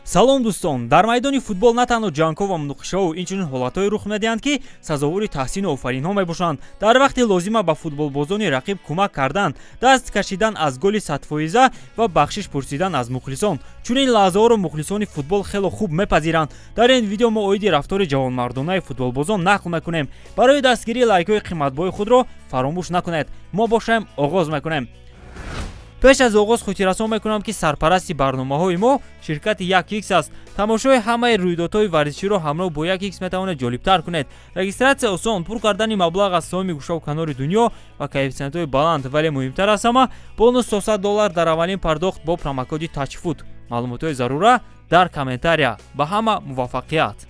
Салом, дӯстон! Дар майдони футбол на танҳо ҷангҳо ва муноқишаҳо, инчунин ҳолатҳое рух медиҳанд, ки сазовори таҳсину офаринҳо мебошанд. Дар вақти лозима ба футболбозони рақиб кӯмак кардан, даст кашидан аз голи 100-фоиза ва бахшиш пурсидан аз мухлисон, чунин лаҳзаҳоро мухлисони футбол хело хуб мепазиранд. Дар ин видео мо оиди рафтори ҷавонмардонаи футболбозон нақл мекунем. Барои дастгирӣ лайкҳои қиматбои худро фаромӯш накунед. Мо бошем, оғоз мекунем. Пеш аз оғоз хотиррасон мекунам, ки сарпарасти барномаҳои мо ширкати 1x аст. Тамошои ҳамаи рӯйдодҳои варзиширо ҳамроҳ бо 1x метавонед ҷолибтар кунед. Регистратсия осон, пур кардани маблағ аз тамоми гӯшаву канори дунё ва коэффисиентҳои баланд, вале муҳимтар аз ҳама, бонус то 100 доллар дар аввалин пардохт бо промокоди Тачфут. Маълумотҳои зарура дар комментария. Ба ҳама муваффақият!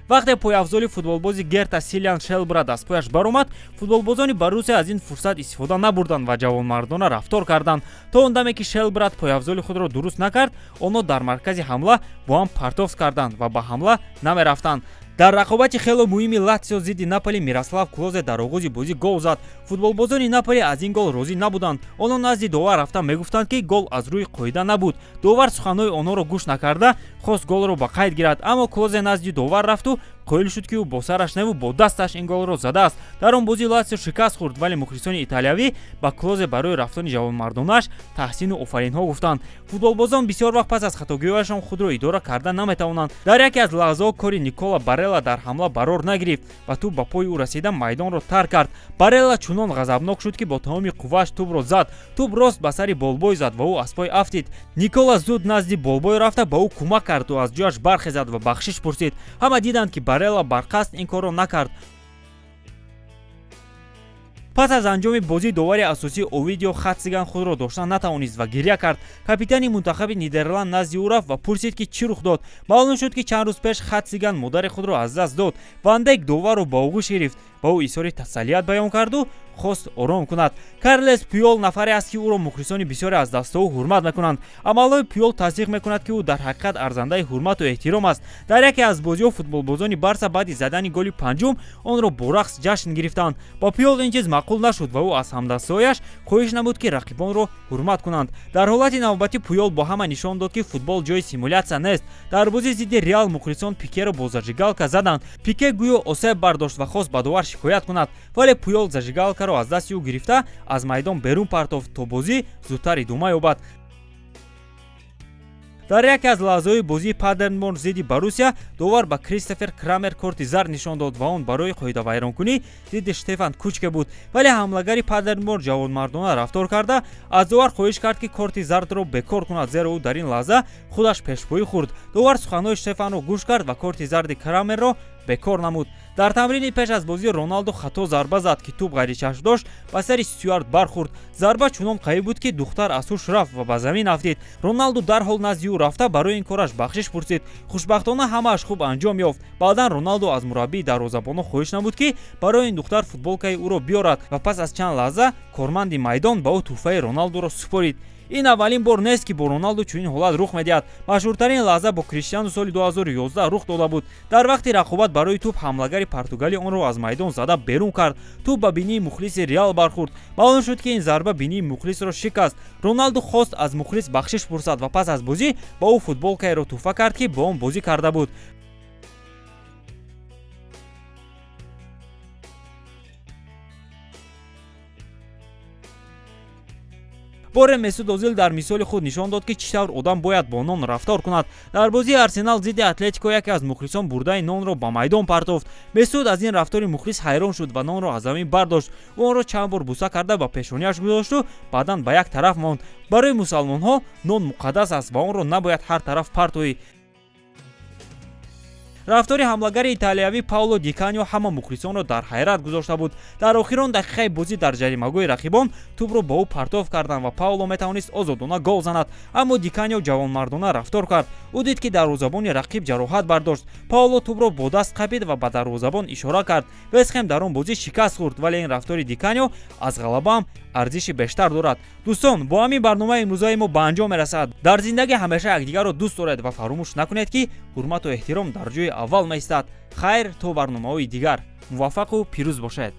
Вақте пойафзоли футболбози Герта Силиан Шелбрад аз пояш баромад, футболбозони Боруссия аз ин фурсат истифода набурданд ва ҷавонмардона рафтор карданд. То он даме ки Шелбрад пойафзоли худро дуруст накард, онҳо дар маркази ҳамла бо ҳам партофт карданд ва ба ҳамла намерафтанд. Дар рақобати хело муҳими Латсио зидди Наполи Мирослав Клозе дар оғози бозӣ гол зад. Футболбозони Наполи аз ин гол розӣ набуданд. Онҳо назди довар рафта мегуфтанд, ки гол аз рӯи қоида набуд. Довар суханҳои онҳоро гӯш накарда, хост голро ба қайд гирад, аммо Клозе назди довар рафту қоил шуд, ки ӯ бо сараш неву бо дасташ ин голро задааст. Дар он бозӣ Латсио шикаст хӯрд, вале мухлисони италиявӣ ба Клозе барои рафтори ҷавонмардонааш таҳсину офаринҳо гуфтанд. Футболбозон бисёр вақт пас аз хатогиҳояшон худро идора карда наметавонанд. Дар яке аз лаҳзаҳо кори Никола Барелла дар ҳамла барор нагирифт ва тӯб ба пои ӯ расида, майдонро тарк кард. Барелла чунон ғазабнок шуд, ки бо тамоми қуввааш тӯбро зад. Тӯб рост ба сари болбой зад ва ӯ аз пой афтид. Никола зуд назди болбой рафта, ба ӯ кӯмак кард, ӯ аз ҷояш бархезад ва бахшиш пурсид. Ҳама диданд, ки Барелла барқасд ин корро накард. Пас аз анҷоми бозӣ довари асосӣ Овидио Хатсиган худро дошта натавонист ва гиря кард. Капитани мунтахаби Нидерланд назди ӯ рафт ва пурсид, ки чӣ рух дод. Маълум шуд, ки чанд рӯз пеш Хатсиган модари худро аз даст дод. Ван Дейк доварро ба оғӯш гирифт, ба ӯ изҳори тасаллият баён карду хост ором кунад. Карлес Пуёл нафаре аст, ки ӯро мухлисони бисёре аз дастаҳо ҳурмат мекунанд. Амалҳои Пуёл тасдиқ мекунад, ки ӯ дар ҳақиқат арзандаи ҳурмату эҳтиром аст. Дар яке аз бозиҳо футболбозони Барса баъди задани голи панҷум онро бо рақс ҷашн гирифтанд. Ба Пуёл ин чиз маъқул нашуд ва ӯ аз ҳамдастаҳояш хоҳиш намуд, ки рақибонро ҳурмат кунанд. Дар ҳолати навбатӣ Пуёл бо ҳама нишон дод, ки футбол ҷои симулятсия нест. Дар бозӣ зидди Реал мухлисон Пикеро бо зажигалка заданд. Пике гӯё осеб бардошт ва хост ба довар шикоят кунад, вале Пуёл зажигалкаро аз дасти ӯ гирифта, аз майдон берун партофт, то бозӣ зудтар идома ёбад. Дар яке аз лаҳзаҳои бозии Падерборн зидди Боруссия довар ба Кристофер Крамер корти зард нишон дод ва он барои қоидавайронкунӣ зидди Штефан Кучке буд. Вале ҳамлагари Падерборн ҷавонмардона рафтор карда, аз довар хоҳиш кард, ки корти зардро бекор кунад, зеро ӯ дар ин лаҳза худаш пешпоӣ хӯрд. Довар суханҳои Штефанро гӯш кард ва корти зарди Крамерро бекор намуд. Дар тамрини пеш аз бозӣ Роналдо хато зарба зад, ки тӯб ғайричашмдошт ба сари Стюарт бархӯрд. Зарба чунон қавӣ буд, ки духтар аз ҳуш рафт ва ба замин афтид. Роналду дарҳол назди ӯ рафта, барои ин кораш бахшиш пурсид. Хушбахтона, ҳамааш хуб анҷом ёфт. Баъдан Роналду аз мураббии дарвозабонон хоҳиш намуд, ки барои ин духтар футболкаи ӯро биёрад, ва пас аз чанд лаҳза корманди майдон ба ӯ тӯҳфаи Роналдуро супорид. Ин аввалин бор нест, ки бо Роналду чунин ҳолат рух медиҳад. Машҳуртарин лаҳза бо Криштиану соли 2011 рух дода буд. Дар вақти рақобат барои тӯб ҳамлагари португалӣ онро аз майдон зада берун кард. Тӯб ба бинии мухлиси Реал бархӯрд. Маълум шуд, ки ин зарба бинии мухлисро шикаст. Роналду хост аз мухлис бахшиш пурсад ва пас аз бозӣ ба ӯ футболкаеро тӯҳфа кард, ки бо он бозӣ карда буд. Боре Месуд Озил дар мисоли худ нишон дод, ки чӣ тавр одам бояд бо нон рафтор кунад. Дар бозии Арсенал зидди Атлетико яке аз мухлисон бурдаи нонро ба майдон партофт. Месуд аз ин рафтори мухлис ҳайрон шуд ва нонро аз замин бардошт. Ӯ онро чанд бор буса карда, ба пешониаш гузошту баъдан ба як тараф монд. Барои мусалмонҳо нон муқаддас аст ва онро набояд ҳар тараф партоӣ. Рафтори ҳамлагари италиявӣ Пауло Диканио ҳама мухлисонро дар ҳайрат гузошта буд. Дар охирон дақиқаи бозӣ дар ҷаримагоҳи рақибон тӯбро ба ӯ партоф карданд ва Пауло метавонист озодона гол занад, аммо Диканио ҷавонмардона рафтор кард. Ӯ дид, ки дарвозабони рақиб ҷароҳат бардошт. Пауло тӯбро бо даст қапид ва ба дарвозабон ишора кард. Вестхем дар он бозӣ шикаст хӯрд, вале ин рафтори Диканио аз ғалабаам арзиши бештар дорад. Дӯстон, бо ҳамин барномаи имрӯзаи мо ба анҷом мерасад. Дар зиндагӣ ҳамеша якдигарро дӯст доред ва фаромӯш накунед, ки ҳурмату эҳтиром дар ҷои аввал меистад. Хайр, то барномаҳои дигар, муваффақу пирӯз бошед.